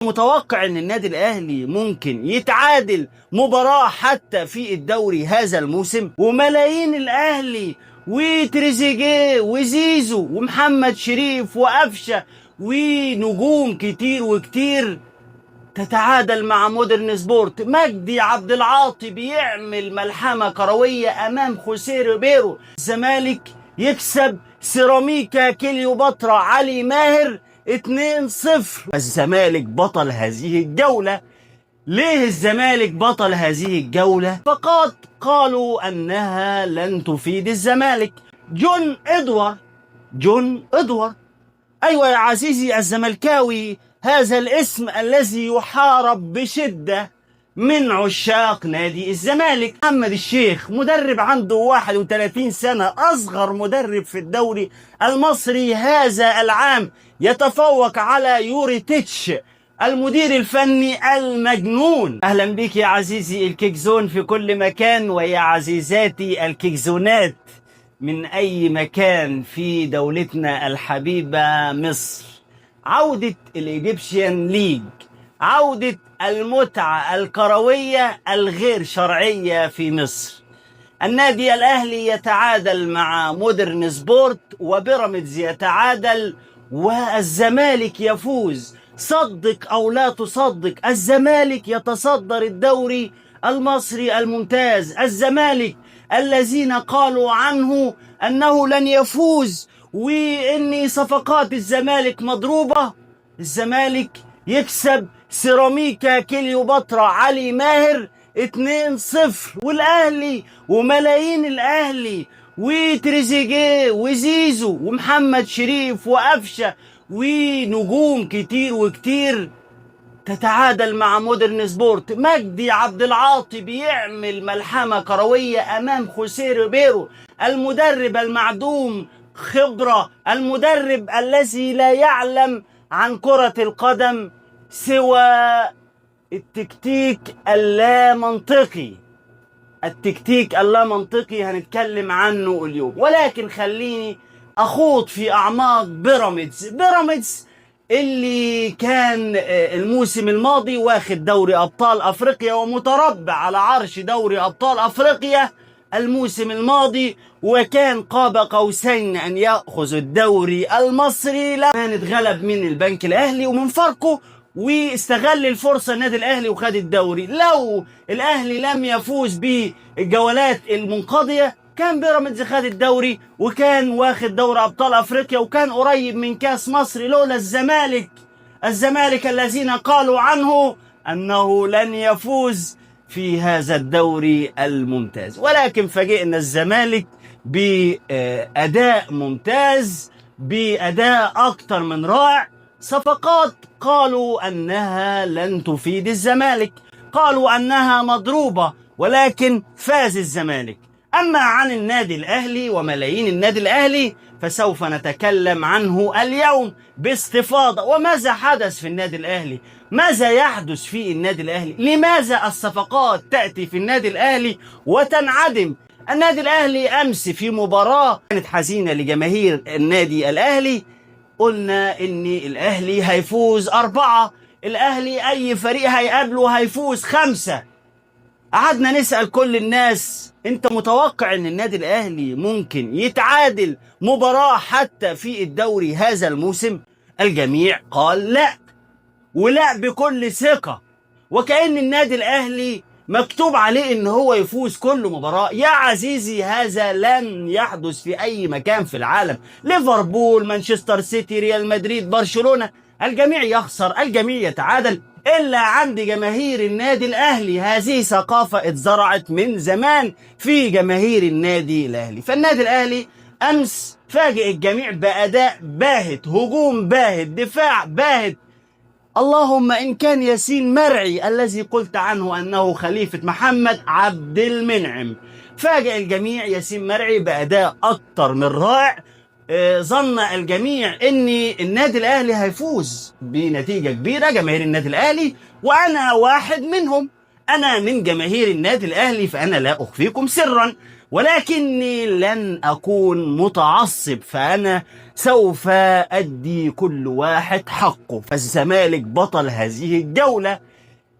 متوقع ان النادي الاهلي ممكن يتعادل مباراة حتى في الدوري هذا الموسم؟ وملايين الاهلي وتريزيجيه وزيزو ومحمد شريف وقفشه ونجوم كتير وكتير تتعادل مع مودرن سبورت. مجدي عبد العاطي بيعمل ملحمة كروية امام خوسيه ريبيرو. الزمالك يكسب سيراميكا كليوباترا علي ماهر 2-0. الزمالك بطل هذه الجولة. ليه الزمالك بطل هذه الجولة؟ فقط قالوا أنها لن تفيد الزمالك. جون إدوار، جون إدوار، أيوة يا عزيزي الزملكاوي، هذا الاسم الذي يحارب بشدة من عشاق نادي الزمالك. محمد الشيخ مدرب عنده 31 سنة، أصغر مدرب في الدوري المصري هذا العام، يتفوق على يوريتيتش المدير الفني المجنون. أهلا بك يا عزيزي الكيكزون في كل مكان، ويا عزيزاتي الكيكزونات من أي مكان في دولتنا الحبيبة مصر. عودة ال Egyptian League، عودة المتعة الكروية الغير شرعية في مصر. النادي الأهلي يتعادل مع مودرن سبورت، وبيراميدز يتعادل، والزمالك يفوز. صدق أو لا تصدق، الزمالك يتصدر الدوري المصري الممتاز. الزمالك الذين قالوا عنه أنه لن يفوز وإن صفقات الزمالك مضروبة، الزمالك يكسب سيراميكا كليوباترا علي ماهر 2-0. والأهلي وملايين الأهلي وتريزيجيه وزيزو ومحمد شريف وقفشة ونجوم كتير وكتير تتعادل مع مودرن سبورت. مجدي عبد العاطي بيعمل ملحمة كروية أمام خوسيه ريبيرو المدرب المعدوم خبرة، المدرب الذي لا يعلم عن كرة القدم سوى التكتيك اللامنطقي. التكتيك اللامنطقي هنتكلم عنه اليوم، ولكن خليني أخوض في أعماق بيراميدز. بيراميدز اللي كان الموسم الماضي واخد دوري أبطال أفريقيا ومتربع على عرش دوري أبطال أفريقيا الموسم الماضي، وكان قاب قوسين أن يأخذ الدوري المصري لما اتغلب من البنك الأهلي ومن فاركو، واستغل الفرصة النادي الأهلي وخد الدوري. لو الأهلي لم يفوز بالجولات المنقضية كان بيراميدز خد الدوري وكان واخد دوري أبطال أفريقيا وكان قريب من كاس مصر، لولا الزمالك، الزمالك الذين قالوا عنه أنه لن يفوز في هذا الدوري الممتاز. ولكن فاجئنا الزمالك بأداء ممتاز، بأداء أكتر من رائع. صفقات قالوا أنها لن تفيد الزمالك، قالوا أنها مضروبة، ولكن فاز الزمالك. أما عن النادي الأهلي وملايين النادي الأهلي فسوف نتكلم عنه اليوم باستفاضة. وماذا حدث في النادي الأهلي؟ ماذا يحدث في النادي الأهلي؟ لماذا الصفقات تأتي في النادي الأهلي وتنعدم؟ النادي الأهلي أمس في مباراة كانت حزينة لجماهير النادي الأهلي. قلنا إن الأهلي هيفوز 4، الأهلي أي فريق هيقابله هيفوز 5. قعدنا نسأل كل الناس، انت متوقع ان النادي الاهلي ممكن يتعادل مباراة حتى في الدوري هذا الموسم؟ الجميع قال لا، ولا بكل ثقة، وكأن النادي الاهلي مكتوب عليه ان هو يفوز كل مباراة. يا عزيزي هذا لن يحدث في اي مكان في العالم. ليفربول، مانشستر سيتي، ريال مدريد، برشلونة، الجميع يخسر، الجميع يتعادل، إلا عند جماهير النادي الأهلي. هذه ثقافة اتزرعت من زمان في جماهير النادي الأهلي. فالنادي الأهلي أمس فاجئ الجميع بأداء باهت، هجوم باهت، دفاع باهت. اللهم إن كان ياسين مرعي الذي قلت عنه أنه خليفة محمد عبد المنعم، فاجئ الجميع ياسين مرعي بأداء أكتر من رائع. ظن الجميع ان النادي الاهلي هيفوز بنتيجة كبيرة، جماهير النادي الاهلي، وانا واحد منهم، انا من جماهير النادي الاهلي، فانا لا اخفيكم سرا، ولكني لن اكون متعصب، فانا سوف أدي كل واحد حقه. فالزمالك بطل هذه الجولة.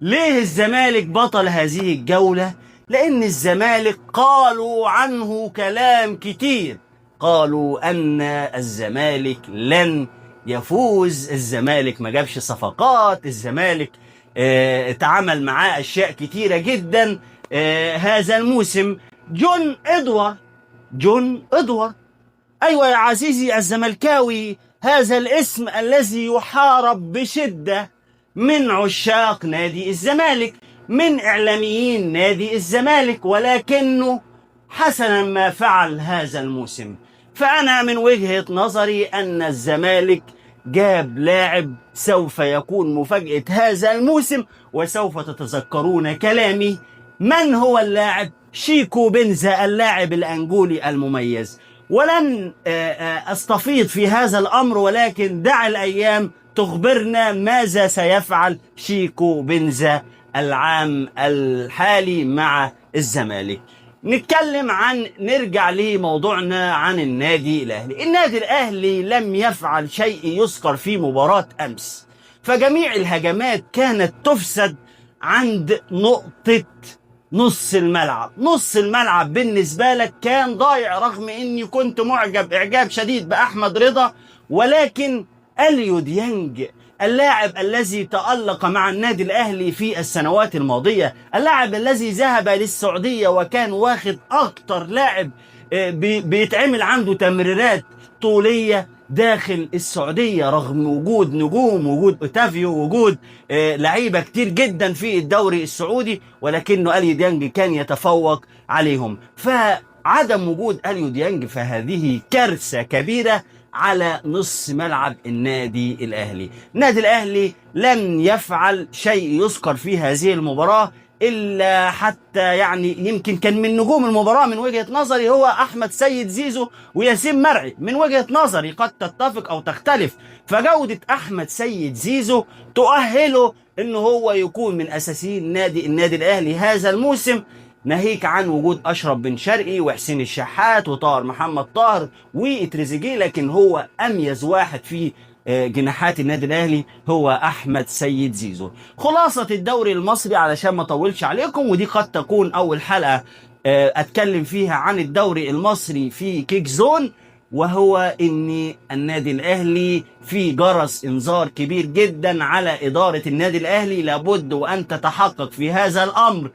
ليه الزمالك بطل هذه الجولة؟ لأن الزمالك قالوا عنه كلام كتير، قالوا أن الزمالك لن يفوز، الزمالك ما جابش صفقات، الزمالك اتعامل معاه أشياء كتيرة جدا هذا الموسم. جون إدوارد، جون إدوارد، أيوة يا عزيزي الزملكاوي، هذا الاسم الذي يحارب بشدة من عشاق نادي الزمالك، من إعلاميين نادي الزمالك، ولكنه حسنا ما فعل هذا الموسم. فأنا من وجهة نظري أن الزمالك جاب لاعب سوف يكون مفاجأة هذا الموسم، وسوف تتذكرون كلامي. من هو اللاعب؟ شيكو بنزا، اللاعب الأنجولي المميز. ولن أستفيض في هذا الأمر، ولكن دع الأيام تخبرنا ماذا سيفعل شيكو بنزا العام الحالي مع الزمالك. نتكلم عن، نرجع لموضوعنا عن النادي الأهلي. النادي الأهلي لم يفعل شيء يذكر في مباراة أمس، فجميع الهجمات كانت تفسد عند نقطة نص الملعب. نص الملعب بالنسبة لك كان ضايع، رغم اني كنت معجب اعجاب شديد بأحمد رضا، ولكن اليو ديانج اللاعب الذي تألق مع النادي الأهلي في السنوات الماضية، اللاعب الذي ذهب للسعودية وكان واخد أكتر لاعب بيتعمل عنده تمريرات طولية داخل السعودية، رغم وجود نجوم، وجود أوتافيو، وجود لعيبة كتير جدا في الدوري السعودي، ولكنه أليو ديانج كان يتفوق عليهم. فعدم وجود أليو ديانج فهذه كارثة كبيرة على نص ملعب النادي الأهلي. النادي الأهلي لم يفعل شيء يذكر في هذه المباراة، إلا حتى يعني يمكن كان من نجوم المباراة من وجهة نظري هو أحمد سيد زيزو وياسين مرعي. من وجهة نظري قد تتفق أو تختلف، فجودة أحمد سيد زيزو تؤهله إنه هو يكون من أساسيين النادي الأهلي هذا الموسم، ناهيك عن وجود أشرف بن شرقي وحسين الشحات وطاهر محمد طاهر وتريزيجيه، لكن هو أميز واحد في جناحات النادي الأهلي هو أحمد سيد زيزو. خلاصة الدوري المصري علشان ما أطولش عليكم، ودي قد تكون أول حلقة أتكلم فيها عن الدوري المصري في كيك زون، وهو إن النادي الأهلي في جرس إنذار كبير جدا على إدارة النادي الأهلي، لابد وأن تتحقق في هذا الأمر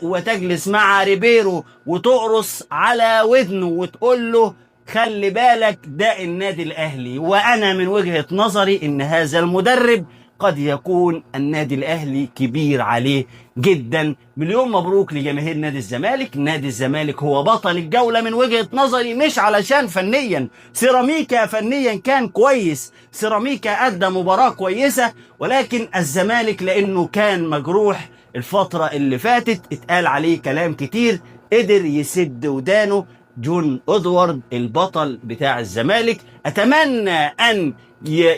وتجلس مع ريبيرو وتقرص على ودنه وتقول له خلي بالك ده النادي الأهلي. وأنا من وجهة نظري إن هذا المدرب قد يكون النادي الأهلي كبير عليه جدا. مليون مبروك لجماهير نادي الزمالك. نادي الزمالك هو بطل الجولة من وجهة نظري، مش علشان فنيا، سيراميكا فنيا كان كويس، سيراميكا أدى مباراة كويسة، ولكن الزمالك لأنه كان مجروح الفترة اللي فاتت اتقال عليه كلام كتير، قدر يسد ودانه. جون إدوارد البطل بتاع الزمالك، أتمنى أن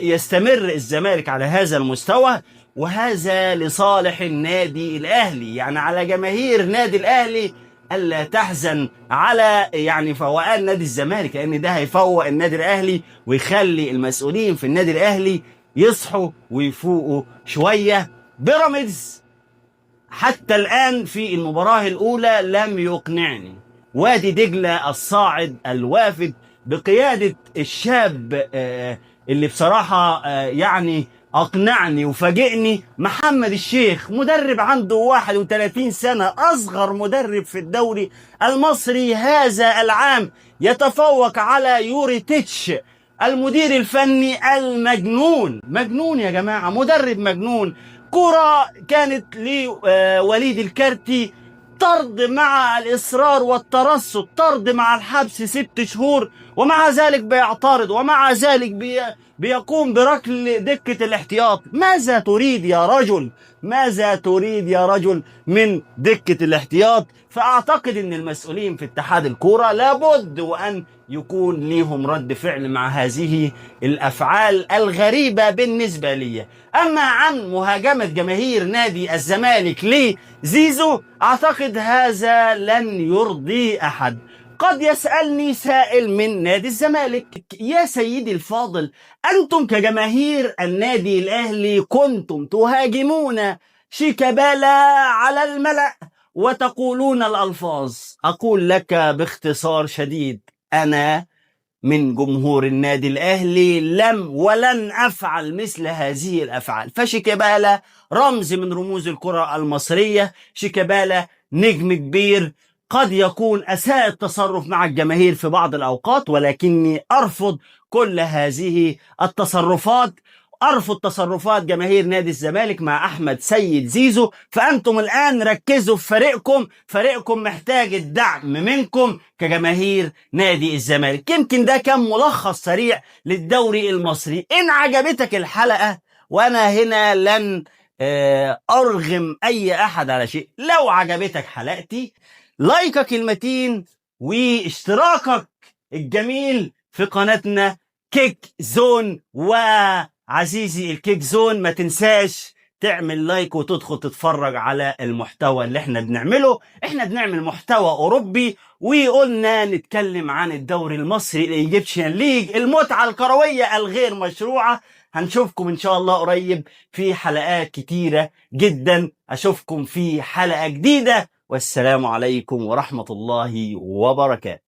يستمر الزمالك على هذا المستوى، وهذا لصالح النادي الأهلي. يعني على جماهير نادي الأهلي ألا تحزن على يعني فوقان نادي الزمالك، لأن ده هيفوق النادي الأهلي ويخلي المسؤولين في النادي الأهلي يصحوا ويفوقوا شوية. بيراميدز حتى الآن في المباراة الأولى لم يقنعني. وادي دجلة الصاعد الوافد بقيادة الشاب اللي بصراحة يعني أقنعني وفاجئني، محمد الشيخ، مدرب عنده 31 سنة، أصغر مدرب في الدوري المصري هذا العام، يتفوق على يوريتيتش المدير الفني المجنون. مجنون يا جماعة، مدرب مجنون. كرة كانت لوليد الكارتي، طرد مع الإصرار والترصد، طرد مع الحبس 6 شهور، ومع ذلك بيعترض، ومع ذلك بيقوم بركل دكة الاحتياط. ماذا تريد يا رجل؟ ماذا تريد يا رجل من دكة الاحتياط؟ فأعتقد أن المسؤولين في اتحاد الكورة لابد وأن يكون ليهم رد فعل مع هذه الأفعال الغريبة بالنسبة لي. أما عن مهاجمة جماهير نادي الزمالك لزيزو، أعتقد هذا لن يرضي أحد. قد يسألني سائل من نادي الزمالك: يا سيدي الفاضل، أنتم كجماهير النادي الأهلي كنتم تهاجمون شيكابالا على الملأ وتقولون الألفاظ. أقول لك باختصار شديد، أنا من جمهور النادي الأهلي لم ولن أفعل مثل هذه الأفعال. فشيكابالا رمز من رموز الكرة المصرية، شيكابالا نجم كبير، قد يكون أساء التصرف مع الجماهير في بعض الأوقات، ولكني أرفض كل هذه التصرفات، أرفض تصرفات جماهير نادي الزمالك مع أحمد سيد زيزو. فأنتم الآن ركزوا في فريقكم، فريقكم محتاج الدعم منكم كجماهير نادي الزمالك. يمكن ده كان ملخص سريع للدوري المصري. إن عجبتك الحلقة، وأنا هنا لن أرغم أي أحد على شيء، لو عجبتك حلقتي لايكك المتين واشتراكك الجميل في قناتنا كيك زون. وعزيزي الكيك زون، ما تنساش تعمل like وتدخل تتفرج على المحتوى اللي احنا بنعمله. احنا بنعمل محتوى اوروبي، وقلنا نتكلم عن الدوري المصري، ال Egyptian League، المتعة الكروية الغير مشروعة. هنشوفكم ان شاء الله قريب في حلقات كتيرة جدا. اشوفكم في حلقة جديدة، والسلام عليكم ورحمة الله وبركاته.